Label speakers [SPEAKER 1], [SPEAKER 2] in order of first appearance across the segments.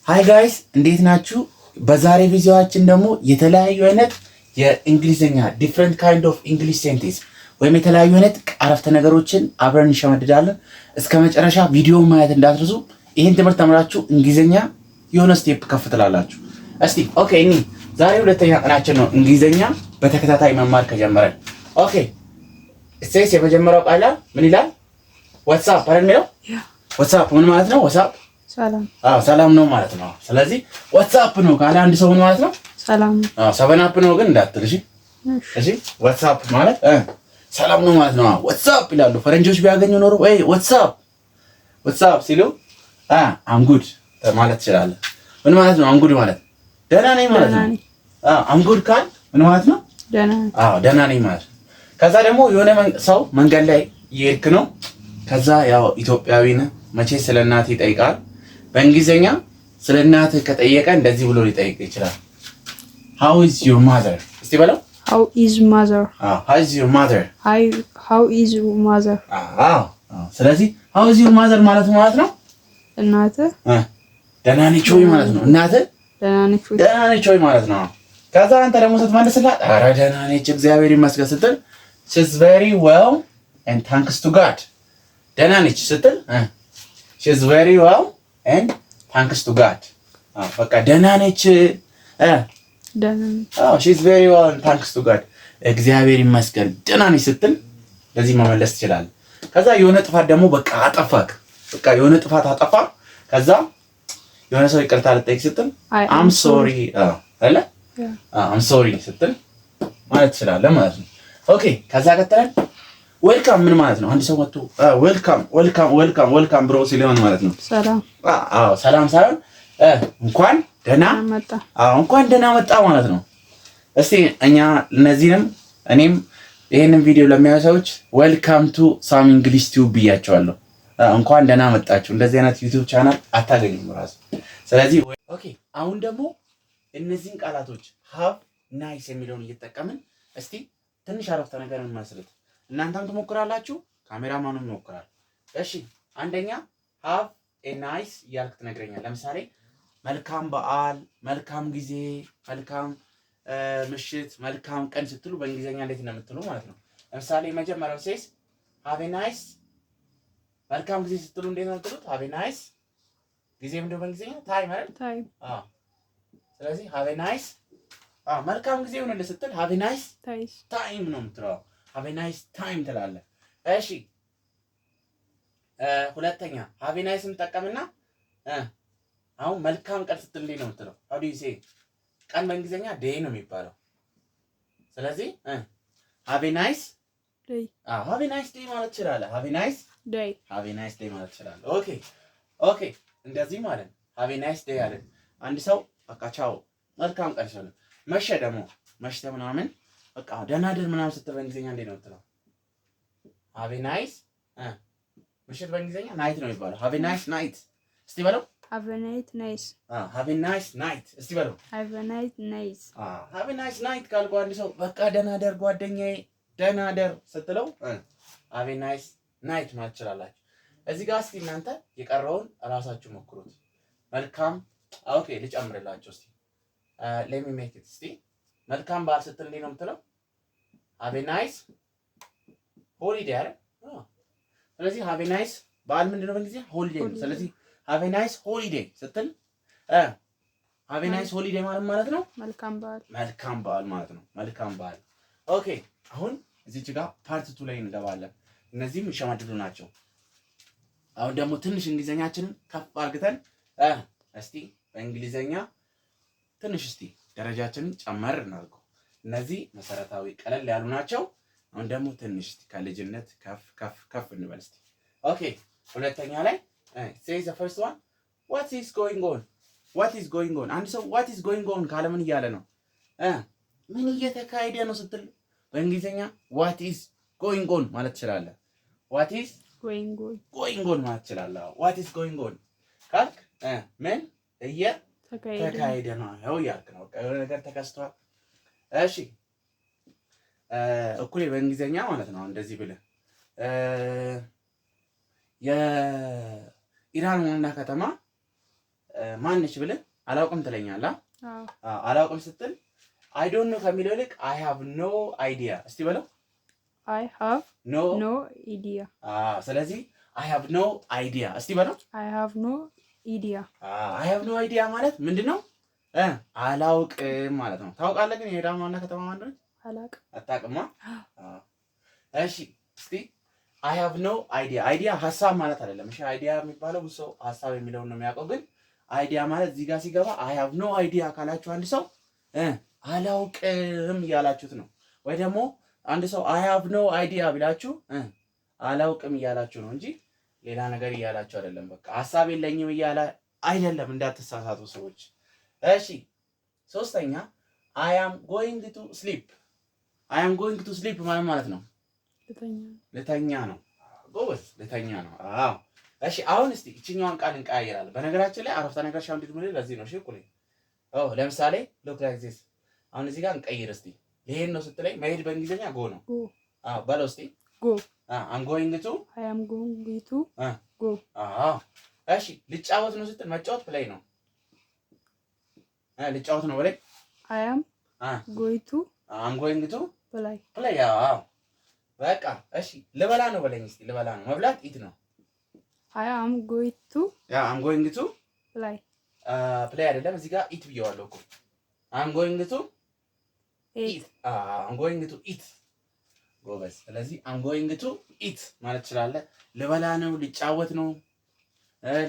[SPEAKER 1] Hi guys፣ እንዴት ናችሁ? በዛሬ ቪዲዮአችን ደግሞ የተለያዩ አይነት የእንግሊዝኛ different kind of English sentence ወይም የተለያዩ አይነት አረፍተ ነገሮችን አብረን እንሸመድዳለን። እስከ መጨረሻ ቪዲዮ ማየት እንዳትረሱ። ይህን ትምህርት ተምራችሁ እንግሊዝኛ የሆነ step ከፍ ትላላችሁ። እስቲ okay፣ እኒ ዛሬ ሁለተኛ ቀናችን ነው እንግሊዝኛ በተከታታይ መማር ከጀመረን። Okay፣ እስቲ የመጀመሪያው ቃል ምን ይላል? What's up አይደል የሚለው? What's up ምን ማለት ነው? What's up?
[SPEAKER 2] ሰላም።
[SPEAKER 1] አዎ፣ ሰላም ነው ማለት ነው። ስለዚህ what's up ነው ካለ አንድ ሰው ምን ማለት ነው?
[SPEAKER 2] ሰላም።
[SPEAKER 1] አዎ፣ seven up ነው ግን እንዳትል። እሺ እሺ። What's up ማለት ሰላም ነው ማለት ነው። What's up ይላሉ ፈረንጆች ቢያገኙ ኖሮ፣ ወይ what's up, what's up ሲሉ I'm good ማለት ትችላለህ። ምን ማለት ነው? I'm good ማለት ደህና ነኝ ማለት ነው። አዎ፣ I'm good ካል ምን ማለት ነው?
[SPEAKER 2] ደህና።
[SPEAKER 1] አዎ፣ ደህና ነኝ ማለት ነው። ከዛ ደግሞ የሆነ ሰው መንገድ ላይ እየሄድክ ነው። ከዛ ያው ኢትዮጵያዊ ነህ መቼ ስለ እናትህ ይጠይቃል። በእንግሊዝኛ ስለ እናትህ ከጠየቀ እንደዚህ ብሎ ሊጠይቅ ይችላል። How is your mother? እስቲ በለው።
[SPEAKER 2] How is mother?
[SPEAKER 1] አዎ፣ how is your mother?
[SPEAKER 2] How is mother?
[SPEAKER 1] አዎ። ስለዚህ how is your mother ማለት ነው
[SPEAKER 2] እናትህ
[SPEAKER 1] ደህና ነች ወይ ማለት ነው። እናትህ
[SPEAKER 2] ደህና ነች ወይ?
[SPEAKER 1] ደህና ነች ወይ ማለት ነው። ከዛ አንተ ደግሞ ስትመልስላት ኧረ ደህና ነች እግዚአብሔር ይመስገን ስትል she's very well and thanks to God። ደህና ነች ስትል she's very well and thanks to God። በቃ ደህና ነች። አዎ፣ she's very well and thanks to God፣ እግዚአብሔር ይመስገን ደህና ነች ስትል ለዚህ መመለስ ትችላለህ። ከዛ የሆነ ጥፋት ደግሞ በቃ አጠፋክ፣ በቃ የሆነ ጥፋት አጠፋ። ከዛ የሆነ ሰው ይቅርታ ልጠይቅ ስትል I'm sorry አለ፣ I'm sorry ስትል ማለት ትችላለህ ማለት ነው። Okay፣ ከዛ ቀጥለን welcome ምን ማለት ነው? አንድ ሰው መጥቶ welcome, welcome, welcome, welcome bro ሲል ምን ማለት ነው?
[SPEAKER 2] ሰላም።
[SPEAKER 1] አዎ፣ ሰላም ሳይሆን እንኳን ደህና
[SPEAKER 2] መጣ።
[SPEAKER 1] አዎ፣ እንኳን ደህና መጣ ማለት ነው። እስቲ እኛ እነዚህንም እኔም ይህንን ቪዲዮ ለሚያዩ ሰዎች welcome to ሳም English Tube ብያቸዋለሁ። እንኳን ደህና መጣችሁ። እንደዚህ አይነት YouTube channel አታገኙም ራሱ። ስለዚህ okay፣ አሁን ደግሞ እነዚህን ቃላቶች have፣ nice የሚለውን እየተጠቀምን እስቲ ትንሽ አረፍተ ነገር እንመስርት። እናንተም ትሞክራላችሁ፣ ካሜራማኑም ይሞክራል። እሺ፣ አንደኛ have a nice እያልክ ትነግረኛል። ለምሳሌ መልካም በዓል፣ መልካም ጊዜ፣ መልካም ምሽት፣ መልካም ቀን ስትሉ በእንግሊዝኛ እንዴት እንደምትሉ ማለት ነው። ለምሳሌ መጀመሪያው says have a nice፣ መልካም ጊዜ ስትሉ እንዴት ነው የምትሉት? Have a nice ጊዜ ምንድን ነው በእንግሊዝኛ? Time አይደል?
[SPEAKER 2] Time።
[SPEAKER 1] አዎ። ስለዚህ have a nice፣ መልካም ጊዜ ይሁንልህ ስትል have a nice time ነው የምትለው። Have a nice time ትላለህ። እሺ፣ ሁለተኛ have a nice እንጠቀምና አሁን መልካም ቀን ስትል እንዴት ነው የምትለው? How do you say? ቀን በእንግሊዝኛ day ነው የሚባለው። ስለዚህ have a nice
[SPEAKER 2] day።
[SPEAKER 1] Have a nice day ማለት ትችላለህ። Have a nice
[SPEAKER 2] day።
[SPEAKER 1] Have a nice day ማለት ትችላለህ። Okay፣ እንደዚህ ማለት have a nice day አለን። አንድ ሰው በቃ ቻው መልካም ቀን ሲሆን፣ መሸ ደግሞ፣ መሽተ ምናምን በቃ ደህና ደር ምናምን ስትል በእንግሊዝኛ እንዴት ነው የምትለው? Have a nice፣ ምሽት በእንግሊዝኛ night ነው የሚባለው። Have a nice night እስቲ በለው።
[SPEAKER 2] Have a night nice።
[SPEAKER 1] Have a nice night እስቲ በለው።
[SPEAKER 2] Have a night nice።
[SPEAKER 1] Have a nice night ካልኩ አንድ ሰው በቃ ደህና ደር ጓደኛዬ፣ ደህና ደር ስትለው have a nice night ማለት ትችላላችሁ። እዚህ ጋር እስቲ እናንተ የቀረውን እራሳችሁ ሞክሩት። መልካም፣ okay፣ ልጨምርላችሁ እስቲ፣ let me make it። እስቲ መልካም በዓል ስትል እንዴት ነው የምትለው? Have a nice holiday አይደል? ስለዚህ have a nice በዓል ምንድን ነው በእንግሊዝኛ? Holiday ነው። ስለዚህ have a nice holiday ስትል have a nice holiday ማለት ማለት ነው
[SPEAKER 2] መልካም በዓል።
[SPEAKER 1] መልካም በዓል ማለት ነው። መልካም በዓል። Okay፣ አሁን እዚች ጋር part two ላይ እንገባለን። እነዚህም ይሸማድዱ ናቸው። አሁን ደግሞ ትንሽ እንግሊዘኛችንን ከፍ አርግተን እስቲ በእንግሊዘኛ ትንሽ እስቲ ደረጃችንን ጨመር እናድርገው። እነዚህ መሰረታዊ ቀለል ያሉ ናቸው። አሁን ደግሞ ትንሽ እስቲ ከልጅነት ከፍ ከፍ ከፍ እንበል እስቲ። Okay፣ ሁለተኛ ላይ say the first one, what is going on? What is going on? አንድ ሰው what is going on ካለ ምን እያለ ነው? ምን እየተካሄደ ነው ስትል በእንግሊዝኛ what is going on ማለት ትችላለህ። What is
[SPEAKER 2] going on
[SPEAKER 1] going on ማለት ትችላለህ። What is going on ካልክ ምን እየተካሄደ ነው ያው እያልክ ነው። በቃ የሆነ ነገር ተከስቷል። እሺ፣ እኩሌ በእንግሊዝኛ ማለት ነው እንደዚህ ብለህ የኢራን ዋና ከተማ ማነች ብልህ አላውቅም ትለኛለህ።
[SPEAKER 2] አዎ።
[SPEAKER 1] አላውቅም ስትል I don't know ከሚለው ይልቅ I have no idea እስቲ በለው።
[SPEAKER 2] I have
[SPEAKER 1] no
[SPEAKER 2] no idea.
[SPEAKER 1] ስለዚህ I have no idea እስቲ በለው።
[SPEAKER 2] I have no idea.
[SPEAKER 1] I have no idea ማለት ምንድን ነው? አላውቅም ማለት ነው። ታውቃለህ ግን የኢራን ዋና ከተማ ማን ነች?
[SPEAKER 2] አላውቅም።
[SPEAKER 1] አታውቅማ? እሺ፣ እስቲ I have no idea። Idea ሀሳብ ማለት አይደለም። እሺ፣ idea የሚባለው ብዙ ሰው ሀሳብ የሚለውን ነው የሚያውቀው። ግን idea ማለት እዚህ ጋር ሲገባ I have no idea ካላችሁ አንድ ሰው አላውቅም እያላችሁት ነው። ወይ ደግሞ አንድ ሰው I have no idea ቢላችሁ አላውቅም እያላችሁ ነው እንጂ ሌላ ነገር እያላችሁ አይደለም። በቃ ሀሳብ የለኝም እያለ አይደለም፣ እንዳትሳሳቱ ሰዎች። እሺ፣ ሶስተኛ I am going to sleep። I am going to sleep ማለት ማለት ነው
[SPEAKER 2] ልተኛ።
[SPEAKER 1] ልተኛ ነው። ጎበዝ፣ ልተኛ ነው። አዎ፣ እሺ፣ አሁን እስቲ ይችኛዋን ቃል እንቀያየራለን። በነገራችን ላይ አረፍተ ነገር ሻው እንዴት ምን ለዚህ ነው። እሺ ቁሌ፣ ኦ ለምሳሌ look like this። አሁን እዚህ ጋር እንቀይር እስቲ። ልሄድ ነው ስትለኝ መሄድ በእንግሊዝኛ go ነው።
[SPEAKER 2] Go.
[SPEAKER 1] አዎ በለው እስቲ።
[SPEAKER 2] Go.
[SPEAKER 1] I'm going to
[SPEAKER 2] I am going to go.
[SPEAKER 1] አዎ፣ እሺ፣ ልጫወት ነው ስትል መጫወት play ነው። ልጫወት ነው በለኝ።
[SPEAKER 2] I am going to
[SPEAKER 1] I'm going to
[SPEAKER 2] play.
[SPEAKER 1] Play። አዎ በቃ እሺ፣ ልበላ ነው በለኝ እስቲ። ልበላ ነው፣ መብላት eat ነው።
[SPEAKER 2] I am going to
[SPEAKER 1] Yeah, I'm going to
[SPEAKER 2] play.
[SPEAKER 1] Play አይደለም፣ እዚህ ጋር eat ብየዋለሁ እኮ። I'm going to
[SPEAKER 2] eat.
[SPEAKER 1] I'm going to eat። ጎበዝ። ስለዚህ I'm going to eat ማለት ትችላለህ። ልበላ ነው፣ ልጫወት ነው፣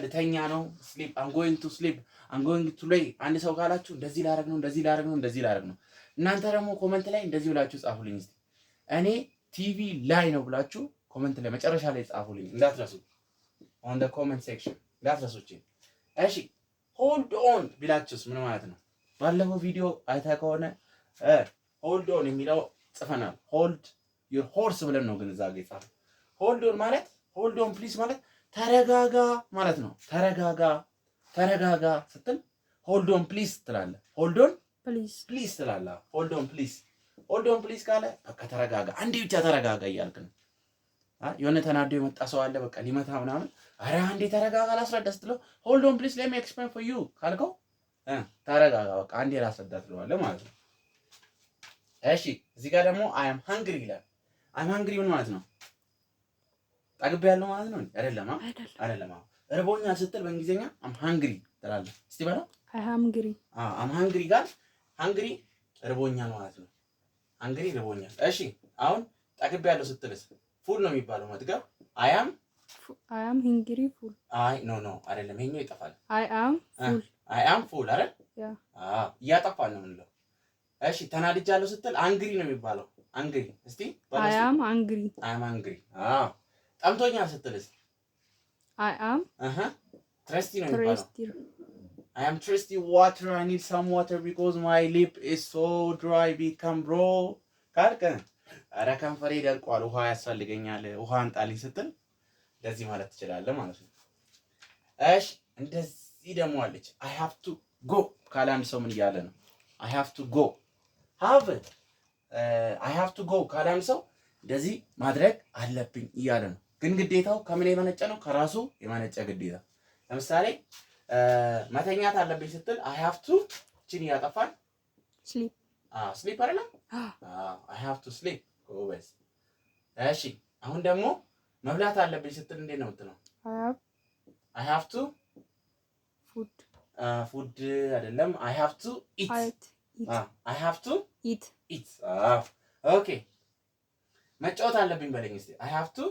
[SPEAKER 1] ልተኛ ነው። Sleep፣ I'm going to sleep፣ I'm going to lay። አንድ ሰው ካላችሁ እንደዚህ ላረግ ነው፣ እንደዚህ ላረግ ነው፣ እንደዚህ ላረግ ነው። እናንተ ደግሞ comment ላይ እንደዚህ ብላችሁ ጻፉልኝ እስቲ። እኔ ቲቪ ላይ ነው ብላችሁ comment ላይ መጨረሻ ላይ ጻፉልኝ እንዳትረሱ። On the comment section እንዳትረሱ። እሺ፣ hold on ቢላችሁስ ምን ማለት ነው? ባለፈው ቪዲዮ አይተህ ከሆነ hold on የሚለው ጽፈናል። Hold your horse ብለን ነው ግን እዛ ጋ የጻፈው። Hold on ማለት፣ hold on please ማለት ተረጋጋ ማለት ነው። ተረጋጋ፣ ተረጋጋ ስትል hold on please ትላለህ። Hold on
[SPEAKER 2] please.
[SPEAKER 1] Please ትላለህ። Hold on please፣ hold on please ካለ በቃ ተረጋጋ፣ አንዴ ብቻ ተረጋጋ እያልክ ነው። የሆነ ተናዶ የመጣ ሰው አለ፣ በቃ ሊመታ ምናምን፣ አረ አንዴ ተረጋጋ ላስረዳ ስትለው hold on please, let me explain for you ካልከው ተረጋጋ በቃ አንዴ ላስረዳ ትለዋለህ ማለት ነው። እሺ፣ እዚህ ጋር ደግሞ I am hungry ይላል። I am hungry ምን ማለት ነው? ጠግቤያለሁ ማለት ነው? አይደለም፣ አይደለም። እርቦኛል ስትል በእንግሊዝኛ I'm hungry ትላለህ። እስቲ በለው።
[SPEAKER 2] I hungry.
[SPEAKER 1] I'm hungry ጋር hungry እርቦኛል ማለት ነው። Hungry እርቦኛል። እሺ፣ አሁን ጠግቤያለሁ ስትልስ full ነው የሚባለው መጥገብ። I am
[SPEAKER 2] I am hungry full.
[SPEAKER 1] አይ፣ no, no፣ አይደለም፣ ይሄኛው ይጠፋል።
[SPEAKER 2] I am full.
[SPEAKER 1] I am full አይደል?
[SPEAKER 2] Yeah.
[SPEAKER 1] አዎ፣ እያጠፋን ነው የምንለው። እሺ፣ ተናድጃለሁ ስትል angry ነው የሚባለው። Angry እስቲ።
[SPEAKER 2] I am angry.
[SPEAKER 1] I am angry። አዎ፣ ጠምቶኛል ስትልስ?
[SPEAKER 2] I am
[SPEAKER 1] አሃ፣ thirsty ነው የሚባለው።
[SPEAKER 2] Thirsty.
[SPEAKER 1] I am thirsty water. I need some water because my lip is so dry become bro ካልክ ኧረ ከንፈሬ ደርቋል፣ ውሃ ያስፈልገኛል፣ ውሃ አምጣልኝ ስትል እንደዚህ ማለት ትችላለህ ማለት ነው። እሺ፣ እንደዚህ ደግሞ አለች። I have to go ካለ አንድ ሰው ምን እያለ ነው? I have to go have I have to go ካለ አንድ ሰው እንደዚህ ማድረግ አለብኝ እያለ ነው። ግን ግዴታው ከምን የመነጨ ነው? ከራሱ የመነጨ ግዴታ። ለምሳሌ መተኛት አለብኝ ስትል I have to ችን እያጠፋን
[SPEAKER 2] Sleep.
[SPEAKER 1] Sleep አይደለም? I have to sleep። ጎበዝ። እሺ፣ አሁን ደግሞ መብላት አለብኝ ስትል እንዴት ነው የምትለው?
[SPEAKER 2] I have
[SPEAKER 1] I have to
[SPEAKER 2] food.
[SPEAKER 1] Food አይደለም። I have to eat.
[SPEAKER 2] Eat. Eat.
[SPEAKER 1] I have to
[SPEAKER 2] eat.
[SPEAKER 1] Eat። Okay፣ መጫወት አለብኝ በለኝ እስኪ። I have to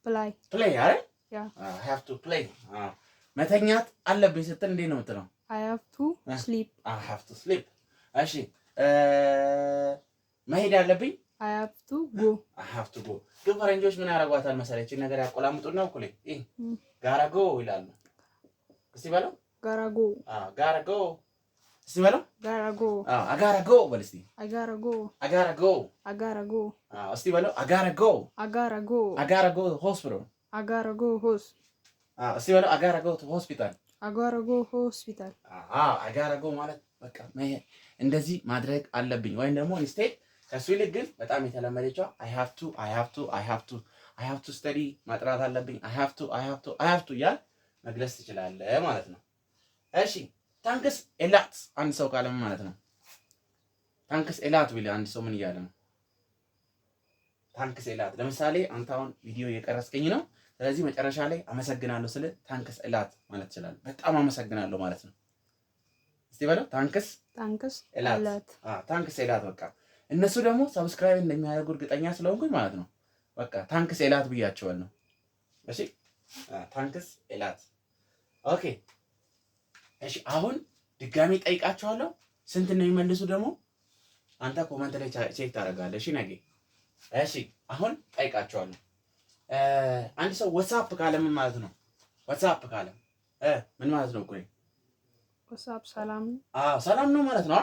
[SPEAKER 2] Play.
[SPEAKER 1] Play አይደል?
[SPEAKER 2] Yeah.
[SPEAKER 1] I have to play። መተኛት አለብኝ ስትል እንዴት ነው የምትለው?
[SPEAKER 2] I have to sleep.
[SPEAKER 1] I have to sleep። እሺ፣ መሄድ አለብኝ።
[SPEAKER 2] I have to go.
[SPEAKER 1] I have to go። ግን ፈረንጆች ምን ያደርጓታል መሰለኝ? ይህችን ነገር ያቆላምጡና እኩሌ gotta go ይላሉ። እስቲ በለው።
[SPEAKER 2] Gotta go.
[SPEAKER 1] Gotta go እስቲ በለው።
[SPEAKER 2] Gotta go.
[SPEAKER 1] I gotta go በል እስቲ።
[SPEAKER 2] I gotta go.
[SPEAKER 1] I gotta go.
[SPEAKER 2] I gotta go.
[SPEAKER 1] እስቲ በለው፣ I gotta go.
[SPEAKER 2] I gotta go.
[SPEAKER 1] I gotta go hospital.
[SPEAKER 2] I gotta go hos
[SPEAKER 1] እስቲ በለው፣ I gotta go to hospital.
[SPEAKER 2] I gotta go hospital.
[SPEAKER 1] I gotta go ማለት በቃ እንደዚህ ማድረግ አለብኝ ወይም ደግሞ instead ከሱ ይልቅ ግን በጣም የተለመደችዋ I have to፣ I have to፣ I have to፣ I have to study ማጥናት አለብኝ፣ I have to፣ I have to፣ I have to እያል መግለጽ ትችላለህ ማለት ነው። እሺ፣ thanks a lot አንድ ሰው ካለ ምን ማለት ነው? Thanks a lot ቢል አንድ ሰው ምን እያለ ነው? Thanks a lot። ለምሳሌ አንተ አሁን ቪዲዮ እየቀረጽከኝ ነው። ስለዚህ መጨረሻ ላይ አመሰግናለሁ ስል thanks a lot ማለት ትችላለህ። በጣም አመሰግናለሁ ማለት ነው። እስቲ በለው፣ thanks
[SPEAKER 2] Thanks
[SPEAKER 1] a lot።
[SPEAKER 2] A lot።
[SPEAKER 1] Thanks a lot። በቃ እነሱ ደግሞ subscribe እንደሚያደርጉ እርግጠኛ ስለሆንኩኝ ማለት ነው። በቃ thanks a lot ብያቸዋለሁ። እሺ፣ thanks a lot። Okay፣ እሺ፣ አሁን ድጋሚ ጠይቃቸዋለሁ። ስንት እንደሚመልሱ ደግሞ አንተ comment ላይ check ታደርጋለህ። እሺ ነገ። እሺ፣ አሁን ጠይቃቸዋለሁ። አንድ ሰው what's up ካለ ምን ማለት ነው? What's up ካለ ምን ማለት ነው? እኩሌ።
[SPEAKER 2] What's up፣ ሰላም ነው።
[SPEAKER 1] አዎ፣ ሰላም ነው ማለት ነው።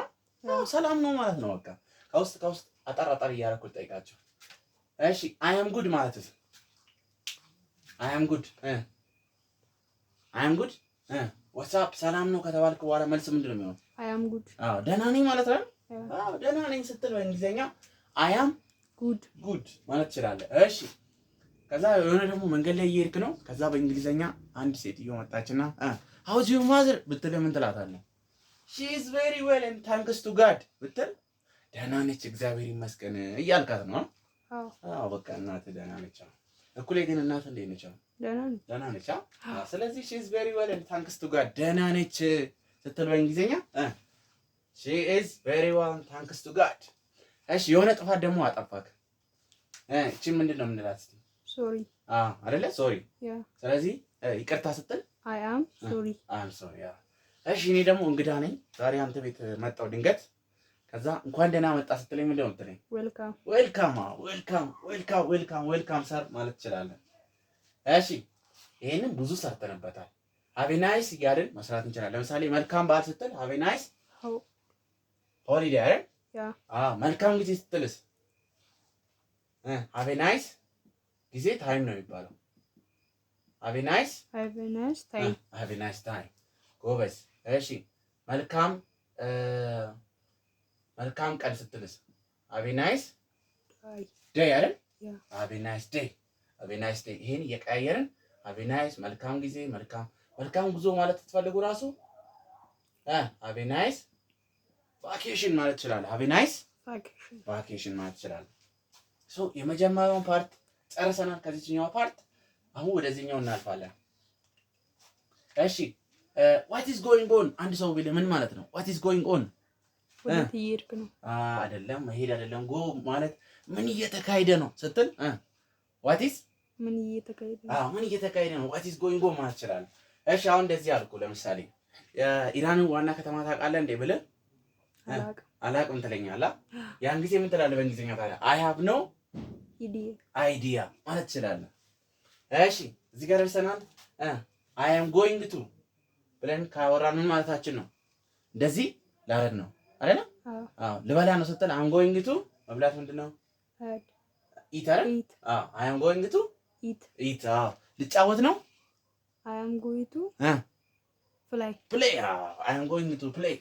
[SPEAKER 1] አዎ፣ ሰላም ነው ማለት ነው። በቃ ከውስጥ ከውስጥ አጠር አጠር እያደረኩ ጠይቃቸው። እሺ፣ I am good ማለትስ? I am good፣ I am good። What's up፣ ሰላም ነው ከተባልክ በኋላ መልስ ምንድን ነው የሚሆነው?
[SPEAKER 2] I am good።
[SPEAKER 1] አዎ፣ ደህና ነኝ ማለት ነው። አዎ፣ ደህና ነኝ ስትል በእንግሊዝኛ I am
[SPEAKER 2] good።
[SPEAKER 1] Good ማለት ትችላለህ። እሺ፣ ከዛ የሆነ ደግሞ መንገድ ላይ እየሄድክ ነው። ከዛ በእንግሊዝኛ አንድ ሴትዮ መጣችና "How's your mother?" ብትል ምን ትላታለህ? "She is very well and thanks to God" ብትል ደህና ነች እግዚአብሔር ይመስገን እያልካት ነው።
[SPEAKER 2] አዎ።
[SPEAKER 1] አዎ፣ በቃ እናትህ ደህና ነች። እኩሌ ግን እናትህ እንዴት ነች?
[SPEAKER 2] ደህና ነች።
[SPEAKER 1] ደህና ነች። አዎ። ስለዚህ "She is very well and thanks to God"፣ ደህና ነች ስትል በእንግሊዝኛ "She is very well, thanks to God"። እሺ፣ የሆነ ጥፋት ደግሞ አጠፋክ። እቺ ምንድን ነው የምንላት? እስኪ?
[SPEAKER 2] Sorry።
[SPEAKER 1] አዎ አይደለ? Sorry።
[SPEAKER 2] Yeah።
[SPEAKER 1] ስለዚህ ይቅርታ ስትል
[SPEAKER 2] I am sorry።
[SPEAKER 1] I'm sorry። Yeah። እሺ፣ እኔ ደግሞ እንግዳ ነኝ። ዛሬ አንተ ቤት መጣው ድንገት። ከዛ እንኳን ደህና መጣ ስትለኝ ምንድን ነው የምትለኝ?
[SPEAKER 2] Welcome።
[SPEAKER 1] Welcome፣ welcome፣ welcome፣ welcome፣ welcome sir ማለት ትችላለህ። እሺ፣ ይሄንን ብዙ ሰርተንበታል። Have a nice እያልን መስራት እንችላለን። ለምሳሌ መልካም በዓል ስትል have a nice holiday አይደል?
[SPEAKER 2] Yeah።
[SPEAKER 1] አዎ፣ መልካም ጊዜ ስትልስ have a nice ጊዜ፣ time ነው የሚባለው። Have a nice
[SPEAKER 2] Have a nice time።
[SPEAKER 1] Have a nice time። ጎበዝ። እሺ፣ መልካም ቀን ስትልስ have a nice day አይደል?
[SPEAKER 2] Yeah።
[SPEAKER 1] Have a nice day፣ have a nice day። ይሄን እየቀያየርን have a nice፣ መልካም ጊዜ፣ መልካም ጉዞ ማለት ስትፈልጉ ራሱ have a nice vacation ማለት ትችላለህ። Have a nice
[SPEAKER 2] vacation።
[SPEAKER 1] Vacation ማለት ትችላለህ። So የመጀመሪያውን part ጨርሰናል። ከዚህኛው part አሁን ወደዚህኛው እናልፋለን። እሺ፣ "What is going on?" አንድ ሰው ቢል ምን ማለት ነው? What is going on?
[SPEAKER 2] ወዴት እየሄድክ ነው?
[SPEAKER 1] አይደለም፣ መሄድ አይደለም። Go ማለት ምን እየተካሄደ ነው ስትል what is
[SPEAKER 2] ምን እየተካሄደ ነው?
[SPEAKER 1] ምን እየተካሄደ ነው? What is going on ማለት ትችላለህ። እሺ፣ አሁን እንደዚህ አልኩ። ለምሳሌ የኢራንን ዋና ከተማ ታውቃለህ እንዴ ብልህ
[SPEAKER 2] አላውቅም።
[SPEAKER 1] አላውቅም ትለኛለህ። ያን ጊዜ ምን ትላለህ በእንግሊዝኛ ታዲያ? I have no
[SPEAKER 2] idea።
[SPEAKER 1] Idea ማለት ትችላለህ። እሺ፣ እዚህ ጋር ደርሰናል። "I am going to" ብለን ካወራን ምን ማለታችን ነው? እንደዚህ ላረግ ነው አይደለ? አዎ፣ ልበላ ነው ስትል I'm going to፣ መብላት ምንድን ነው? Eat አይደል?
[SPEAKER 2] Eat።
[SPEAKER 1] አዎ፣ I am going to
[SPEAKER 2] eat።
[SPEAKER 1] Eat። አዎ፣ ልጫወት ነው።
[SPEAKER 2] I am going to play።
[SPEAKER 1] Play። I am going to play።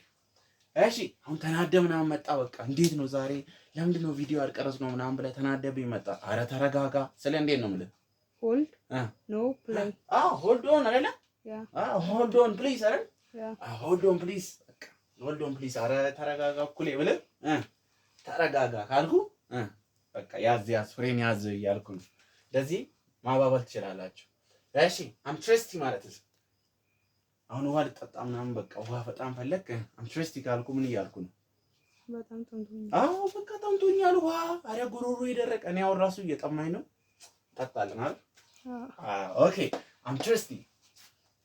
[SPEAKER 1] እሺ፣ አሁን ተናደ ምናምን መጣ። በቃ እንዴት ነው ዛሬ ለምንድን ነው ቪዲዮ ያልቀረጽ ነው ምናምን ብለህ ተናደብኝ መጣ። አረ ተረጋጋ ስለ እንዴት ነው የምልህ?
[SPEAKER 2] Hold no play።
[SPEAKER 1] አዎ፣ hold on አይደለ?
[SPEAKER 2] Yeah።
[SPEAKER 1] አዎ፣ hold on please አይደል?
[SPEAKER 2] Yeah።
[SPEAKER 1] አዎ፣ hold on please፣ በቃ hold on please። አረ ተረጋጋ እኩሌ ብለህ ተረጋጋ ካልኩ በቃ ያዝ ያዝ፣ ፍሬን ያዝ እያልኩ ነው። እንደዚህ ማባበል ትችላላችሁ። እሺ፣ I'm thirsty ማለትስ? አሁን ውሃ ልጠጣ ምናምን በቃ ውሃ በጣም ፈለግ፣ I'm thirsty ካልኩ ምን እያልኩ ነው?
[SPEAKER 2] በጣም ጠምቶኛል።
[SPEAKER 1] አዎ፣ በቃ ጠምቶኛል ውሃ። አረ ጉሮሮ የደረቀ፣ እኔ አሁን ራሱ እየጠማኝ ነው። ጠጣለን አይደል? Okay, I'm thirsty።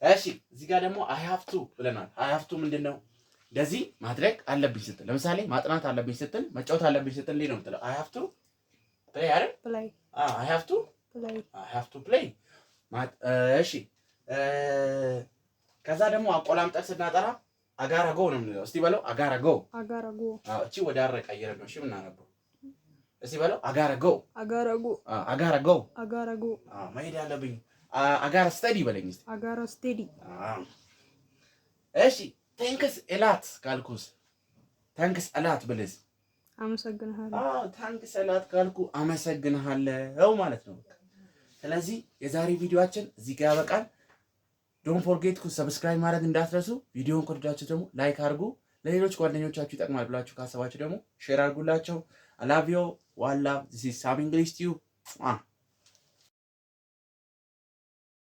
[SPEAKER 1] እሺ፣ እዚህ ጋር ደግሞ I have to ብለናል። I have to ምንድን ነው? እንደዚህ ማድረግ አለብኝ ስትል፣ ለምሳሌ ማጥናት አለብኝ ስትል፣ መጫወት አለብኝ ስትል እንዴት ነው የምትለው? I have to play አይደል?
[SPEAKER 2] Play።
[SPEAKER 1] I have to
[SPEAKER 2] play።
[SPEAKER 1] I have to play። እሺ፣ ከዛ ደግሞ አቆላምጠን ስናጠራ I gotta go ነው የምንለው። እስቲ በለው፣ I gotta go።
[SPEAKER 2] I gotta go።
[SPEAKER 1] እቺ ወደ R ቀይረን ነው እሺ የምናነበው። እስቲ በለው፣ I gotta go።
[SPEAKER 2] I gotta go።
[SPEAKER 1] I gotta go።
[SPEAKER 2] I gotta go።
[SPEAKER 1] መሄድ አለብኝ። I gotta study በለኝ እስቲ።
[SPEAKER 2] I gotta study።
[SPEAKER 1] እሺ፣ thanks a lot ካልኩስ? Thanks a lot ብልስ?
[SPEAKER 2] አመሰግንሃለሁ።
[SPEAKER 1] አዎ፣ thanks a lot ካልኩ አመሰግንሃለሁ ማለት ነው። ስለዚህ የዛሬ ቪዲዮአችን እዚህ ጋር ያበቃል። Don't forget subscribe ማድረግ እንዳትረሱ። ቪዲዮን ከወደዳችሁ ደግሞ like አድርጉ። ለሌሎች ጓደኞቻችሁ ይጠቅማል ብላችሁ ካሰባችሁ ደግሞ share አድርጉላቸው። I love you, one love. This is Sam English Tube.